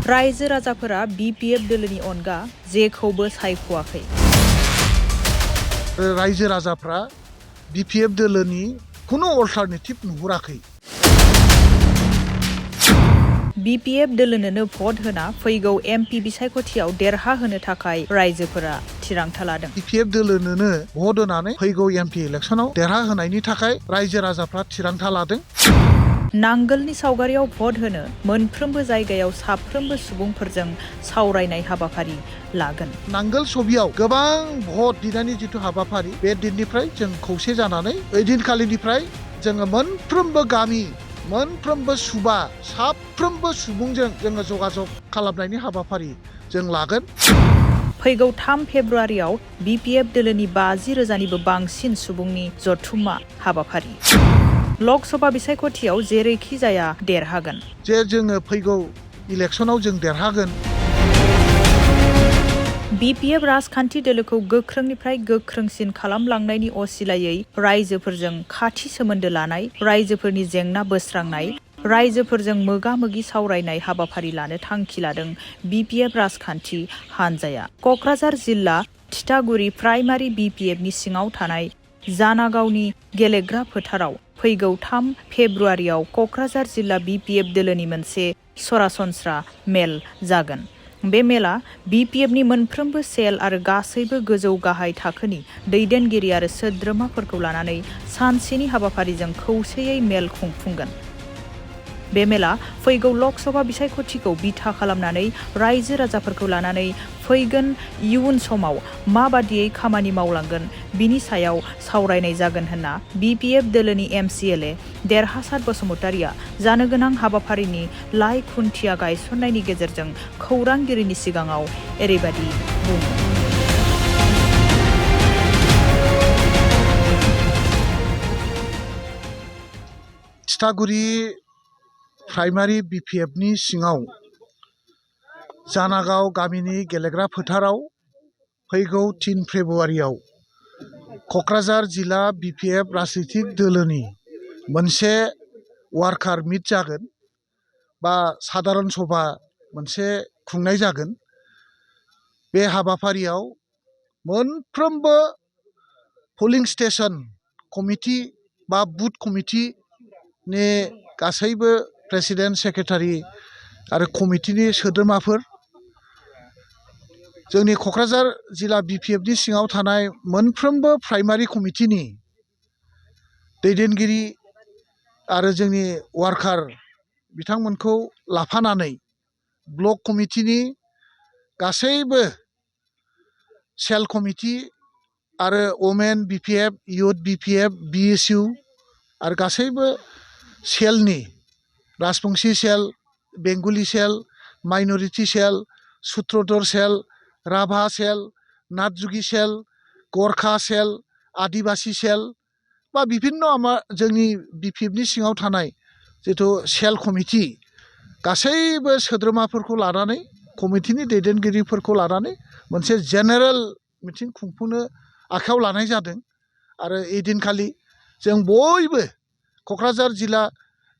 रायजो राजाफोरा BPF दोलोनि अनगा जेखौबो सायख'वाखै। रायजो राजाफ्रा BPF दोलोनि खुनु अल्टारनेटिभ नुहुराखै। BPF दोलोनोनो भट होना फैगौ MP बिसायख'थियाव देरहाहोनो थाखाय रायजोफोरा थिरांथा लादों। BPF दोलोनोनो भट होनानै फैगौ MP इलेक्सनाव देरहाहोनायनि थाखाय रायजो राजाफ्रा थिरांथा लादों। नांगोलनि सावगारियाव भट होनो मोनफ्रोमबो जायगायाव साफ्रोमबो सुबुंफोरजों सावरायनाय हाबाफारि लागोन। नांगोल छबियाव गोबां भट बिनायनि जिथु हाबाफारि बे दिननिफ्राय जों खौसे जानानै ओइदिनखालिनिफ्राय जोङो मोनफ्रोमबो गामि मोनफ्रोमबो सुबा साफ्रोमबो सुबुंजों जोङो जगाजग खालामनायनि हाबाफारि जों लागोन। फैगौ 3 फेब्रुआरियाव BPF दोलोनि 50,000निबो बांसिन सुबुंनि जथुम्मा हाबाफारि। लकसभा बिसायख'थियाव जेरैखि जाया देरहागोन। जे जोङो फैगौ इलेक्सनाव जों देरहागोन। BPF राजखान्थि दोलोखौ गोख्रोंनिफ्राय गोख्रोंसिन खालामलांनायनि असिलायै रायजोफोरजों खाथि सोमोन्दो लानाय, रायजोफोरनि जेंना बोस्रांनाय, रायजोफोरजों मोगा-मोगि सावरायनाय हाबाफारि लानो थांखि लादों BPF राजखान्थि हान्जाया। क'क्राझार जिल्ला थिथागुरि प्राइमारि BPFनि सिङाव थानाय जानागावनि गेलेग्रा फोथाराव फैगौ 3 फेब्रुआरियाव क'क्राझार जिल्ला BPF दोलोनि मोनसे सरासनस्रा मेल जागोन। बे मेला BPFनि मोनफ्रोमबो सेल आरो गासैबो गोजौ गाहाय थाखोनि दैदेनगिरि आरो सोद्रोमाफोरखौ लानानै सानसेनि हाबाफारिजों खौसेयै मेल खुंफुंगोन। बे मेला फैगौ लकसभा बिसायख'थिखौ बिथा खालामनानै रायजो राजाफोरखौ लानानै फैगोन इयुन समाव माबादियै खामानि मावलांगोन बिनि सायाव सावरायनाय जागोन होनना BPF दोलोनि MCLA देरहासार बसुमतारिया जानो गोनां हाबाफारिनि लाइ खुन्थिया गायसननायनि गेजेरजों खौरांगिरिनि सिगाङाव एरैबादि बुङो। थिथागुरि प्राइमारि BPFनि सिङाव जानागाव गामिनि गेलेग्रा फोथाराव फैगौ 3 फेब्रुआरियाव क'क्राझार जिल्ला BPF राजनितिक दोलोनि मोनसे वार्कार मिट जागोन बा साधारन सभा मोनसे खुंनाय जागोन। बे हाबाफारियाव मोनफ्रोमबो पलिं स्टेशन कमिटि बा बुथ कमिटिनि गासैबो प्रेसिडेन्ट सेक्रेटारि आरो कमिटिनि सोद्रोमाफोर, जोंनि क'क्राझार जिल्ला BPFनि सिङाव थानाय मोनफ्रोमबो प्राइमारि कमिटिनि दैदेनगिरि आरो जोंनि वार्कार बिथांमोनखौ लाफानानै ब्लक कमिटिनि गासैबो सेल कमिटि आरो women BPF, youth BPF, BSU आरो गासैबो सेलनि राजबंसि सेल, बेंगलि सेल, माइन'रिटि सेल, सुत्रधर सेल, राभा सेल, नाथजुगि सेल, गरखा सेल, आदिबासि सेल बा बिभिन्न जोंनि BPFनि सिङाव थानाय जिथु सेल कमिटि गासैबो सोद्रोमाफोरखौ लानानै कमिटिनि दैदेनगिरिफोरखौ लानानै मोनसे जेनेरेल मिटिं खुंफुंनो आखायाव लानाय जादों। आरो ओइदिनखालि जों बयबो क'क्राझार जिल्ला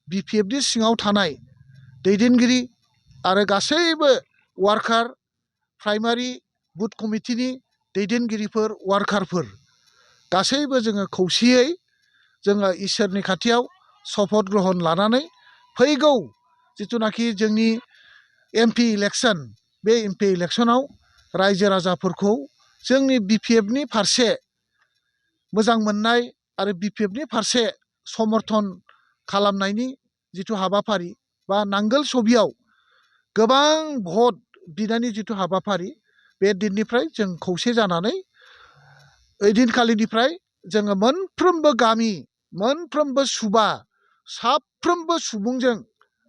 BPFनि सिङाव थानाय दैदेनगिरि आरो गासैबो वार्कार प्राइमारि बुथ कमिटिनि दैदेनगिरिफोर वार्कारफोर गासैबो जोङो खौसेयै जोङो इसोरनि खाथियाव सपद ग्रहन लानानै फैगौ जिथुनाखि जोंनि MP इलेक्सन बे MP इलेक्सनाव रायजो राजाफोरखौ जोंनि BPFनि फारसे मोजां मोननाय आरो BPFनि फारसे समर्थन खालामनायनि जिथु हाबाफारि बा नांगोल छबियाव गोबां भट बिनायनि जिथु हाबाफारि बे दिननिफ्राय जों खौसे जानानै ओइदिनखालिनिफ्राय जोङो मोनफ्रोमबो गामि मोनफ्रोमबो सुबा साफ्रोमबो सुबुंजों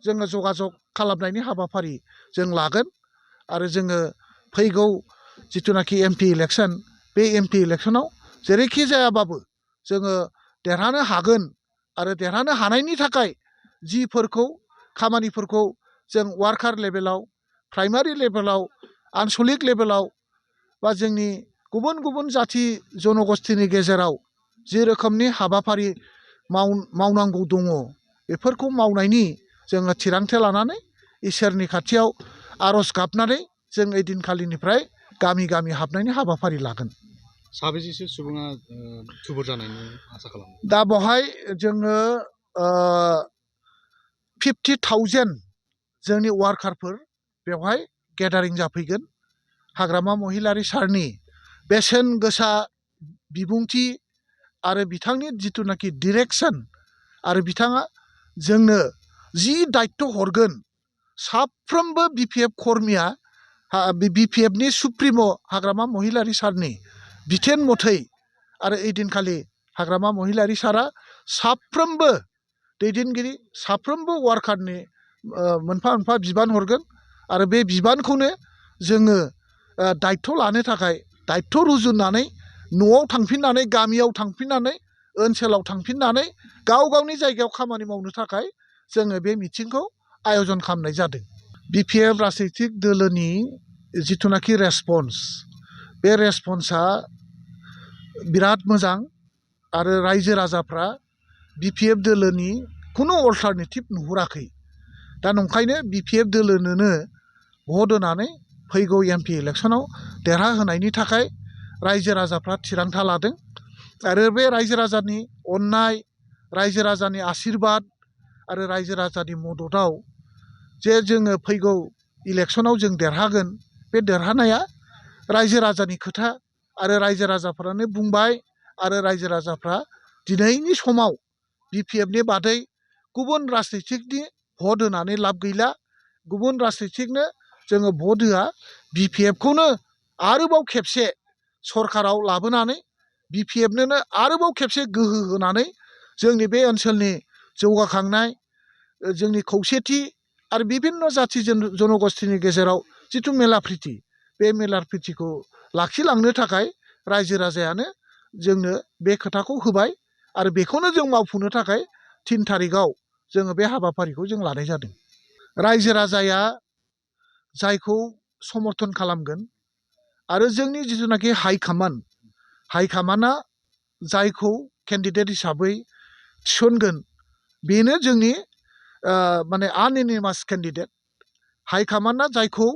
जोङो जगाजग खालामनायनि हाबाफारि जों लागोन। आरो जोङो फैगौ जिथुनाखि MP इलेक्सन बे MP इलेक्सनाव जेरैखि जायाबाबो जोङो देरहानो हागोन आरो देरहानो हानायनि थाखाय जिफोरखौ खामानिफोरखौ जों वार्कार लेभेलाव, प्राइमारि लेभेलाव, आनसलिक लेभेलाव बा जोंनि गुबुन गुबुन जाथि जनगोष्ठीनि गेजेराव जि रोखोमनि हाबाफारि मावनांगौ दङ बेफोरखौ मावनायनि जोङो थिरांथा लानानै इसोरनि खाथियाव आर'ज गाबनानै जों ओइदिनखालिनिफ्राय गामि गामि हाबनायनि हाबाफारि लागोन। साबेसेसो सुबुङा थुबुर जानायनि आसा खालामो? दा बेवहाय जोङो 50,000 जोंनि वार्कारफोर बेवहाय गेदारिं जाफैगोन। हाग्रामा महिलारि सारनि बेसेन गोसा बिबुंथि आरो बिथांनि जिथुनाखि डिरेक्सन आरो बिथाङा जोंनो जि दायित्व हरगोन, साफ्रोमबो बिपिएफ कर्मिया बिपिएफनि सुप्रिम' हाग्रामा महिलारि सारनि बिथोन मथै आरो ओइदिनखालि हाग्रामा महिलारि सारा साफ्रोमबो दैदेनगिरि साफ्रोमबो वार्कारनि मोनफा मोनफा बिबान हरगोन आरो बे बिबानखौनो जोङो दायित्व लानो थाखाय दायित्व रुजुननानै न'आव थांफिननानै गामियाव थांफिननानै ओनसोलाव थांफिननानै गाव गावनि जायगायाव खामानि मावनो थाखाय जोङो बे मिटिंखौ आयजन खालामनाय जादों। बिपिएफ राजनैतिक दोलोनि जिथुनाखि रेसपन्स, बे रेसपन्सा बिराद मोजां आरो रायजो राजाफ्रा बिपिएफ दोलोनि खुनु अल्टारनेटिभ नुहुराखै। दा नंखायनो बिपिएफ दोलोनोनो भट होनानै फैगौ एमपि इलेक्सनाव देरहाहोनायनि थाखाय रायजो राजाफ्रा थिरांथा लादों आरो बे रायजो राजानि अननाय, रायजो राजानि आशिर्बाद आरो रायजो राजानि मददआव जे जोङो फैगौ इलेक्सनाव जों देरहागोन, बे देरहानाया रायजो राजानि खोथा आरो रायजो राजाफ्रानो बुंबाय आरो रायजो राजाफ्रा दिनैनि समाव बिपिएफनि बादै गुबुन राजनितिकनि भट होनानै लाब गैला। गुबुन राजनितिकनो जोङो भट होआ, बिपिएफखौनो आरोबाव खेबसे सरकाराव लाबोनानै बिपिएफनोनो आरोबाव खेबसे गोहो होनानै जोंनि बे ओनसोलनि जौगाखांनाय, जोंनि खौसेथि आरो बिभिन्न जाथि जनगोष्ठीनि गेजेराव जिथु मेला प्रिति, बे मेला प्रितिखौ लाखिलांनो थाखाय रायजो राजायानो जोंनो बे खोथाखौ होबाय आरो बेखौनो जों मावफुंनो थाखाय 3 थारिखआव जोङो बे हाबाफारिखौ जों लानाय जादों। रायजो राजाया जायखौ समर्थन खालामगोन आरो जोंनि जिथुनाखि हाइकामान्डआ जायखौ केन्डिडेट हिसाबै थिसनगोन बेनो जोंनि माने आनएनिमास केन्डिडेट। हाइकामान्डआ जायखौ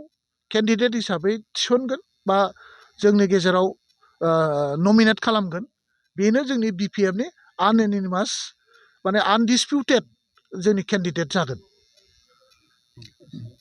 केन्डिडेट हिसाबै थिसनगोन बा जोंनि गेजेराव नमिनेट खालामगोन बेनो जोंनि बिपिएफनि आनएनिमास माने आनडिसपिउटेड जोंनि केन्डिडेट जागोन।